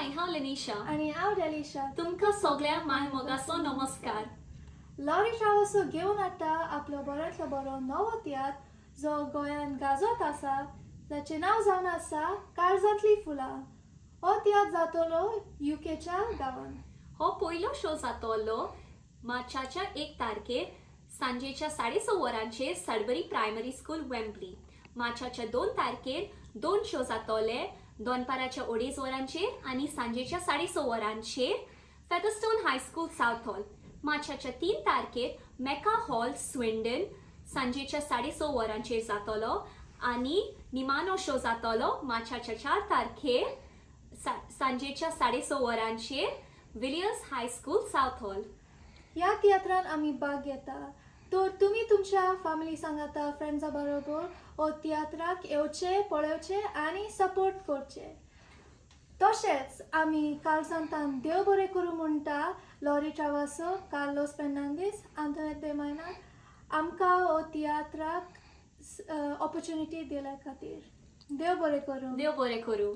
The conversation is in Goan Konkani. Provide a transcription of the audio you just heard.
हाय, हांव लेनिशा. आनी हांव डेलिशा. तुमकां सगळ्यांक माय मोगाचो नमस्कार. लॉरी ट्रावसो घेवन हाडटा आपलो बऱ्यांतलो बरो नवो तियात्र जो गोंयांत गाजत आसा, जाचें नांव जावन आसा काळजांतलीं फुलां. हो तियात्र जातलो युकेच्या गांवांत. हो पयलो शो जातलो मार्चाच्या 1 तारखेर सांजेच्या 6:30 वरांचेर सडबरी प्रायमरी स्कूल, वेम्बली. मार्चाच्या 2 तारखेर दोन शो जातले, दनपाराच्या 2:30 वरांचेर आनी सांजेच्या 6:30 वरांचेर फेदरस्टोन हायस्कूल, सावथ हॉल. मार्चाच्या 3 तारखेर मेका हॉल, स्विंडन, सांजेच्या 6:30 वरांचेर जातलो आनी निमाणो शो जातलो मार्चाच्या 4 तारखेर सांजेच्या 6:30 वरांचेर विलियर्स हायस्कूल, सावथ हॉल. ह्या तियात्रान आमी भाग घेता, तर तुमी तुमच्या फॅमिली सांगाता, फ्रेंड्सा बरोबर हो तियात्राक येवचे, पळोवचे आनी सपोर्ट करचे. तशेंच आमी काळजांतान देव बरें करूं म्हणटा लॉरी ट्रावासो, कार्लोस फेर्नांदीस, आंतोनेत देमायनाक आमकां हो तियात्राक ऑपॉर्च्युनिटी दिल्या खातीर. देव बरें करूं. देव बरें करूं.